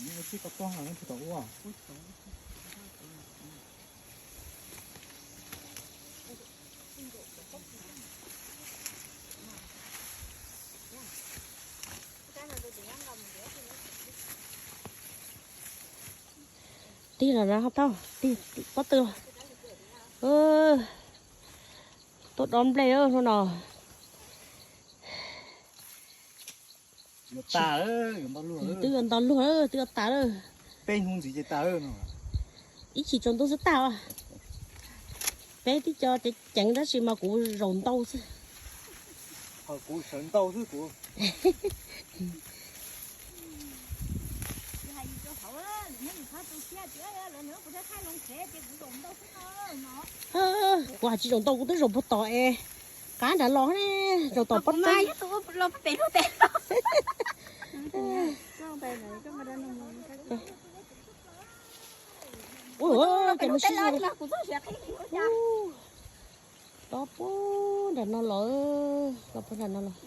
Ua tib qhov toj no puag tom ub. Tig los na ho tau, tig pob tw los. Tuaj dob nplej hnub no. Twb yuav nto luag, twb yuav tas lawm. Peb hnub ntxiv ces tas lawm no. Ib chim tsaus ntuj xwb tas. Peb tib co ceev ceev tab sis mas kuv zaum ntau xwb. Ho kuv sawv ntau xwb kuv. Kuv hais tsis zaum ntau kuv twb zaum puag tom es qab nrad los, zaum tom pob tw. Ua cas mus sib zog. Los puag nram no los, los puag nram no los.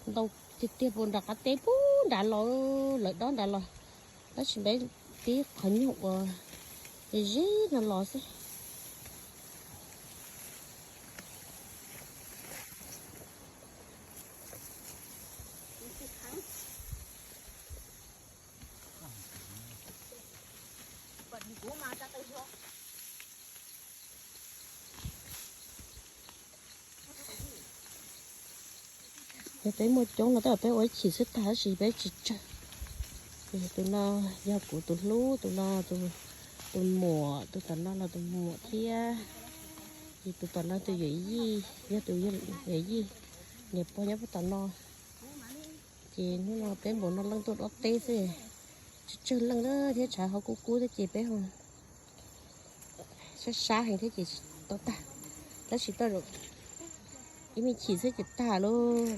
Ntau tiag tiag puag nram qab teb puag nrad los, lawv dob nrad los. Tab sis peb tib qhov nyuag uas ze no los xwb. Yog peb muaj coob no tej zaum peb ua ib chim xwb tag tab sis peb tsis tsawg. Tus no yog kuv tus hlub, tus no tus muam, tus tom no los tus muam thiab. Ces tus tom no tus yawm yij, yog tus yawm yij niam pog nyob puag tom no. Ces hnub no peb npaum no leej tuaj dob teb xwb, tsis tsawg leej thiab tshav ho kub kub thiab ces peb ho sab sab heev thiab ces tsis tau tag. Tab sis tau ib me chim xwb ces tag lauj.